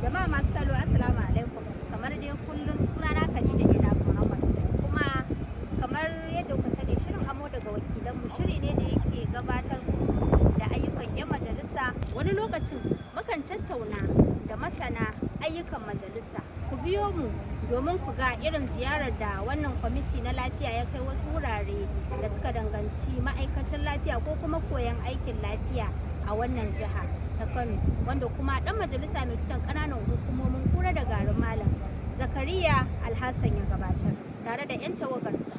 Jama'a masu kallo, assalamu alaikum. Kamar dai kullum, sunana Khadija Isa Muhammad. Kuma kamar yadda kuka sani, shirin Amo daga Wakilanmu shiri ne da yake gabatar da ayyukan 'yan majalisa. Wani lokacin mukan tattauna da masana ayyukan majalisa. Ku biyo mu domin ku ga irin ziyarar da wannan kwamiti na lafiya ya kai wasu wurare da suka danganci ma'aikatan lafiya ko kuma koyon aikin lafiya a wannan jiha ta Kano, wanda kuma dan majalisa mai fitan ƙananan hukumomin Kura da Garin Malam, Zakariya Alhassan, ya gabatar tare da 'yan tawagarsa.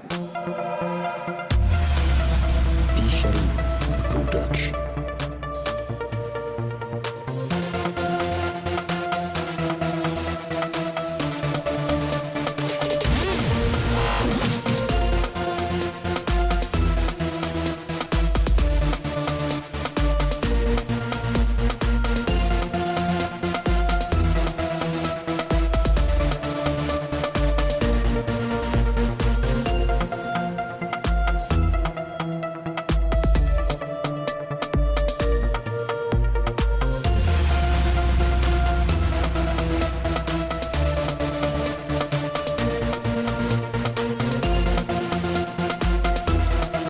Bishari Production.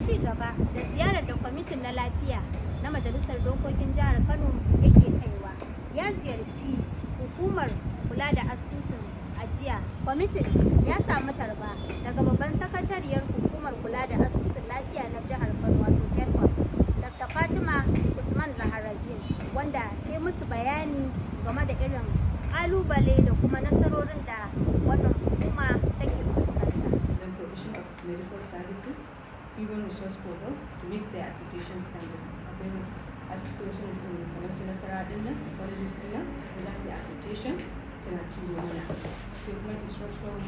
Ci gaba da ziyarar da kwamitin na lafiya na Majalisar Dokokin Jihar Kano yake kaiwa, ya ziyarci hukumar kula da asusun ajiya. Kwamitin ya samu tarba daga babban sakatariyar hukumar kula da asusun lafiya na jihar Kano, wato KETFund, Dr. Fatima Usman Zaharaddin, wanda ta yi musu bayani game da irin kalubale da kuma nasarorin da wannan hukuma take fuskanta. Then provision of medical services, human resource portal to meet their application standards. Akwai asibitocin kamar su Nasara din nan, colleges din nan, da za su yi accreditation suna turo mana. Sai kuma instructional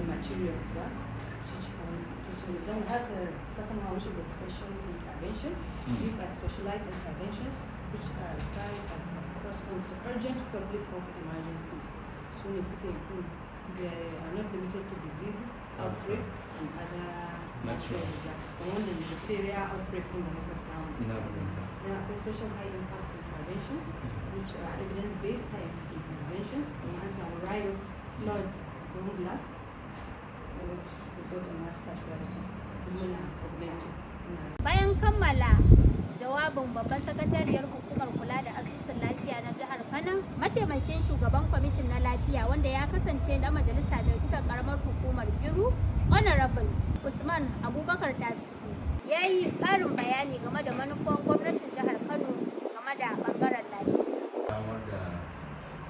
materials ba, teach teaching. Then we have the second one, which is the special intervention. These are specialized interventions which are required as a response to urgent public health emergencies. Su ne suke include, they are not limited to diseases, outbreak, and other natural disasters. Kamar wannan diphtheria outbreak ɗin da muka samu. Ina fahimta. Then akwai special high impact interventions, which are evidence-based high impact interventions. Kamar an samu riots, floods, bomb blasts, which result in mass casualties. Duk muna augmenting. Bayan kammala jawabin babban sakatariyar hukumar kula da asusun lafiya na jihar Kano, mataimakin shugaban kwamitin na lafiya, wanda ya kasance na majalisa mai fitar karamar hukumar Kiru, Honorable Usman Abubakar Tasiu, ya yi ƙarin bayani game da manufan gwamnatin jihar Kano game da bangaren lafiya. Samar da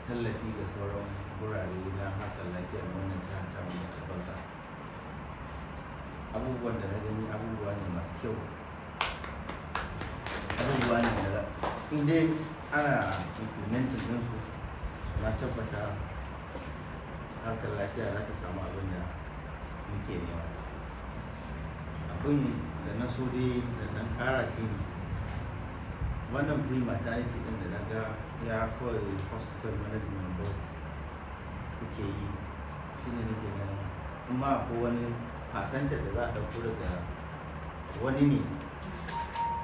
tallafi ga sauran wurare na harkar lafiya na wannan jihar ta mai albarka. Abubuwan da na gani abubuwa ne masu kyau, abubuwa ne da in dai ana implementing ɗinsu, na tabbata harkar lafiya za ta samu abin da muke nema. Abin da na so dai da ɗan ƙara shi ne wannan free maternity ɗin da na ga ya kawai hospital management board kuke yi. Shi ne nake ganin in ma akwai wani percentage da za a ɗauko daga wani ne,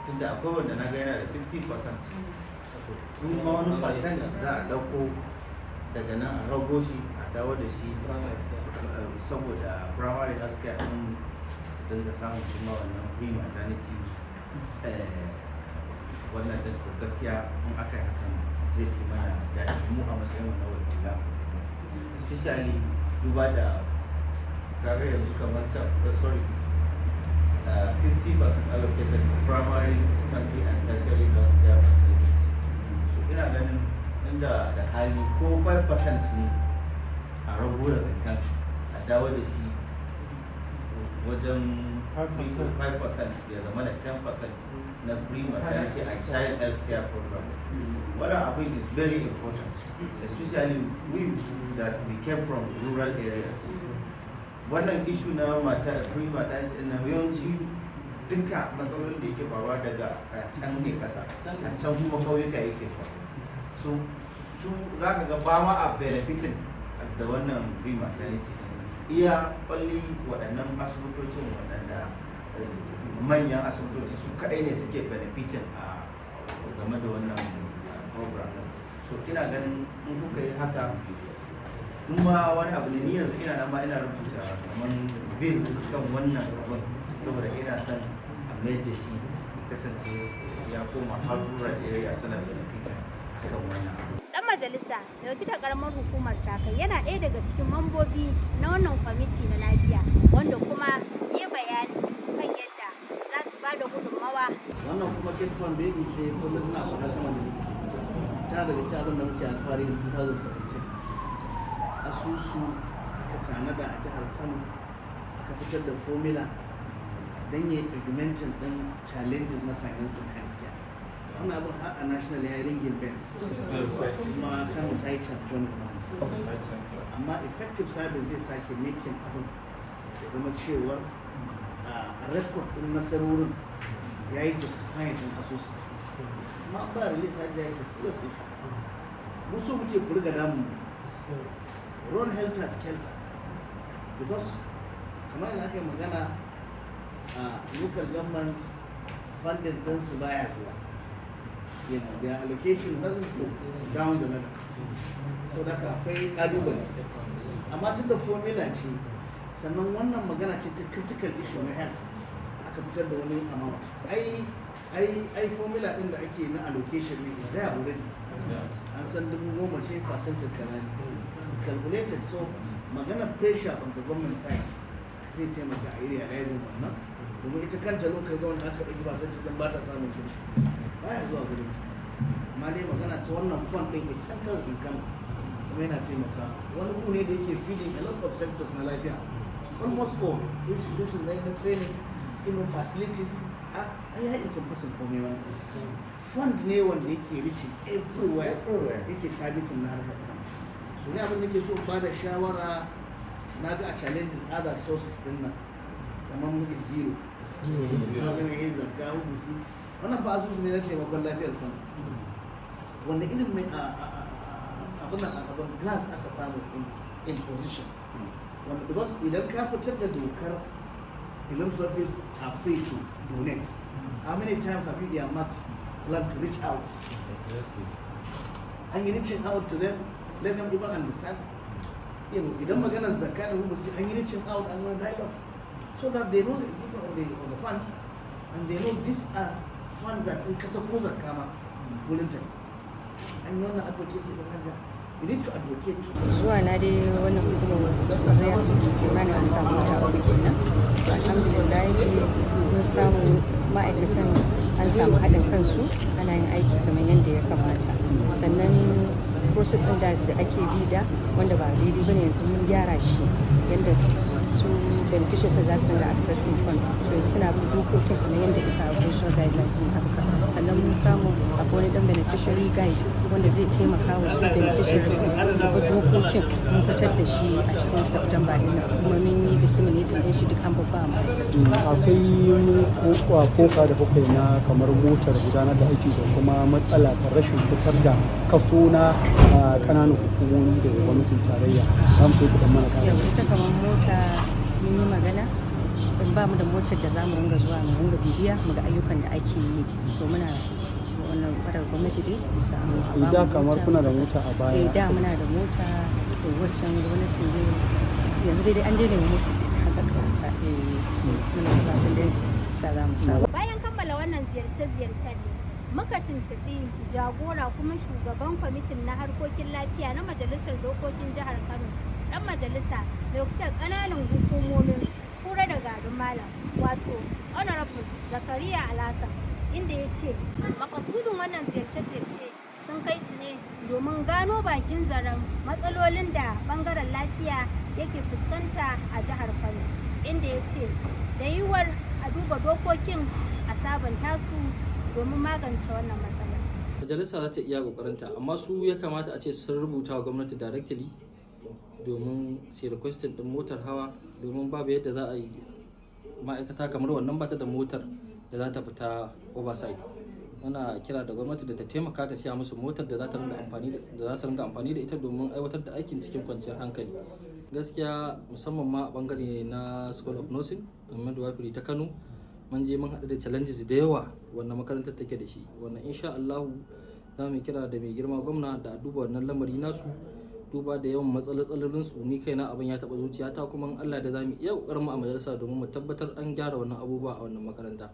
tunda akwai wanda na ga yana da 50%, in ma wani percent za a ɗauko daga nan a rago shi a dawo da shi saboda primary health care ɗin su dinga samun kuma wannan free maternity wannan ɗin. To gaskiya in aka yi hakan zai fi mana daɗi mu a matsayin mu na wakila, especially duba da kaga yanzu kamar can, sorry, 50% allocated to primary, secondary and tertiary health care facilities. So ina ganin inda da hali ko 5% ne a rago daga can a dawo da shi wajen 5%, ya zama da 10% na free maternity and child health care program. Wannan abin is very important, especially we that we came from rural areas. Wannan issue na mata free maternity na, yawanci duka matsalolin da yake faruwa daga a can ne kasa, a can kuma kauyuka yake faruwa. So su za ka ga ba ma a benefiting da wannan free maternity din. Iya kwalli waɗannan asibitocin, waɗanda manyan asibitoci, su kaɗai ne suke benefiting a game da wannan program din. So ina ganin in kuka yi haka, in ma wani abu ne, ni yanzu ina nan ma ina rubuta kamar bill kan wannan abun, saboda ina son a mayar da shi kasance ya koma har rural area suna benefit kan wannan abu. Dan majalisa mai wakiltar karamar hukumar Takai yana ɗaya daga cikin mambobi na wannan kwamiti na lafiya, wanda kuma yi bayani kan yadda za su ba da gudunmawa. Wannan kuma GETFund baby ce. Kullum ina faɗa ta majalisa, tana daga cikin abin da muke alfahari da 2017 asusu aka tanada a jihar Kano, aka fitar da formula don yi augmenting din challenges na financing healthcare. Wannan abu har a national ya yi ringing bell, kuma Kano ta yi champion. Amma effective service zai sake making abin ya zama cewar a record din nasarorin ya yi justifying din asusu. Amma ba release, hajja, is a serious issue. Mu so muke ku riga damu run helter skelter, because kamar yadda aka yi magana a local government, funding ɗinsu baya zuwa, their allocation doesn't go down the ladder. So da haka akwai ƙalubale, amma tun da formula ce, sannan wannan magana ce ta critical issue na health, aka fitar da wani amount. Ai formula din da ake na allocation ne is there already. An san 10,000 ce, percentage kaza ne, is calculated. So magana pressure on the government side zai taimaka a yi realizing wannan, domin ita kanta local government aka ɗauki percentage din ba ta samun kuɗi, baya zuwa gurin ta. Amma dai magana ta wannan fund din is central in Kano, kuma yana taimaka. Wani gu ne da yake feeding a lot of sectors na lafiya, almost all institutions na training, facilities, a ai ya encompassing komai. Wannan fund ne wanda yake reaching everywhere, yake servicing na harkar Kano. So ne abin da ke so ba da shawara, na ga a challenges other sources din nan kamar mu is zero magana yin zakka, hubusi. Wannan ba asusu ne na taimakon lafiyar Kano. Wanda irin mai abin nan, abin glass aka samu in position wanda, because idan ka fitar da dokar philanthropists are free to donate, how many times have you earmarked plan to reach out and you reaching out to them, let them even understand? Idan maganar zakka da hubusi, an yi reaching out and wani dialogue so that they know the existence of the fund and they know these are funds that in kasa ko zakka ma wurin ta ne. An yi wannan advocacy din, hajja? You need to advocate to Zuwa na dai wannan hukumar zai kimanin an samu wata 3 kenan. To, alhamdulillah, mun samu ma'aikatan, an samu haɗin kansu, ana yin aiki kamar yadda ya kamata. Sannan process ɗin da ake bi da wanda ba daidai bane, yanzu mun gyara shi yadda su beneficiaries za su dinga accessing funds. To, yanzu suna bin dokokin kamar yadda duka operational guidelines sun aka sa. Sannan mun samu akwai wani dan beneficiary guide wanda zai taimaka wa su beneficiaries su bi dokokin. Mun fitar da shi a cikin September din nan, kuma mun yi disseminating din shi, duk an babba ma'aikatu. Akwai koka da kuka yi na kamar motar gudanar da aiki da kuma matsala ta rashin fitar da kaso na kananan hukumomi daga gwamnatin tarayya. Za mu so ku dan mana ƙarin. Yau ita kamar mota, mun yi magana in ba mu da motar da za mu ringa zuwa mu ringa bibiya mu ga ayyukan da ake yi. To, muna wannan farar gwamnati dai mu samu a ba Da mu kamar mota. kuna da mota a baya? Eh, da muna da mota. To, wancan gwamnatin dai yanzu dai an daina mota dai haka sa ta. Eh, muna fatan dai sa za mu samu. Bayan kammala wannan ziyarce-ziyarcen ne muka tuntuɓi jagora kuma shugaban kwamitin na harkokin lafiya na Majalisar Dokokin Jihar Kano, ɗan majalisa mai wakiltar ƙananan hukumomin Kura da Garin Malam, wato Honorable Zakariya Alhassan, inda ya ce makasudin wannan ziyarce-ziyarce sun kai su ne domin gano bakin zaren matsalolin da bangaren lafiya yake fuskanta a jihar Kano, inda ya ce da yiwuwar a duba dokokin a sabunta su domin magance wannan matsala. Majalisa za ta iya kokarinta, amma su ya kamata a ce sun rubuta wa gwamnati directly domin su requesting din motar hawa, domin babu yadda za a yi ma'aikata kamar wannan bata da motar da za ta fita oversight. Muna kira da gwamnati da ta taimaka ta siya musu motar da za ta ringa amfani da za su ringa amfani da ita domin aiwatar da aikin cikin kwanciyar hankali. Gaskiya, musamman ma a bangare na School of Nursing and Midwifery ta Kano, mun je mun haɗu da challenges da yawa wannan makarantar take da shi, wannan insha Allahu Za mu kira da mai girma gwamna da a duba wannan lamari nasu, duba da yawan matsalolin su. Ni kaina abin ya taɓa zuciyata, kuma in Allah da za mu iya ƙoƙarin mu a majalisa domin mu tabbatar an gyara wannan abubuwa a wannan makaranta.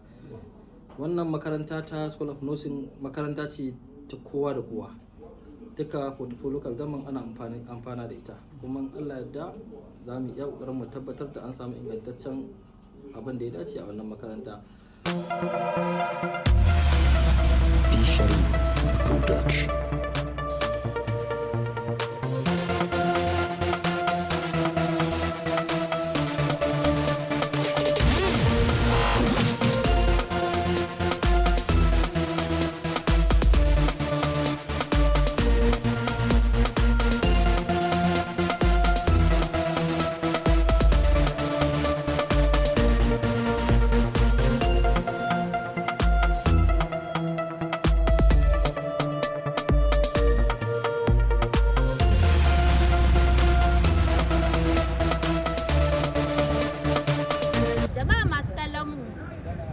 Wannan makaranta ta School of Nursing makaranta ce ta kowa da kowa, duka 44 local government ana amfana da ita. Kuma in Allah yadda za mu iya ƙoƙarin mu tabbatar da an samu ingantaccen abin da ya dace a wannan makaranta. B Sharif Production. Jama'a masu kallon mu,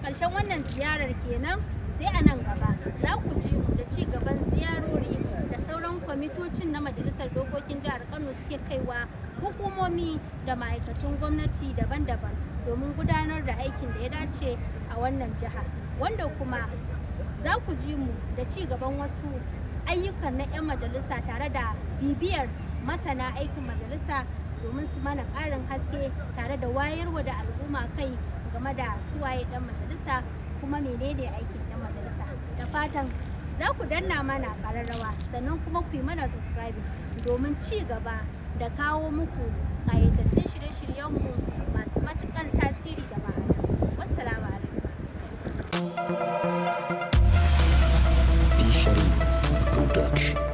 ƙarshen wannan ziyarar kenan. Sai a nan gaba za ku ji mu da ci gaban ziyarori da sauran kwamitocin na Majalisar Dokokin Jihar Kano suke kaiwa hukumomi da ma'aikatun gwamnati daban-daban domin gudanar da aikin da ya dace a wannan jiha, wanda kuma za ku ji mu da ci gaban wasu ayyukan na 'yan majalisa tare da bibiyar masana aikin majalisa domin su mana ƙarin haske tare da wayarwa da al'umma kai game da suwaye ɗan majalisa, kuma menene aikin ɗan majalisa. Da fatan za ku danna mana ƙararrawa, sannan kuma ku yi mana subscribing domin ci gaba da kawo muku ƙayatattun shirye-shiryenmu masu matuƙar tasiri da ma'ana. Wassalamu alaikum. B Sharif Production.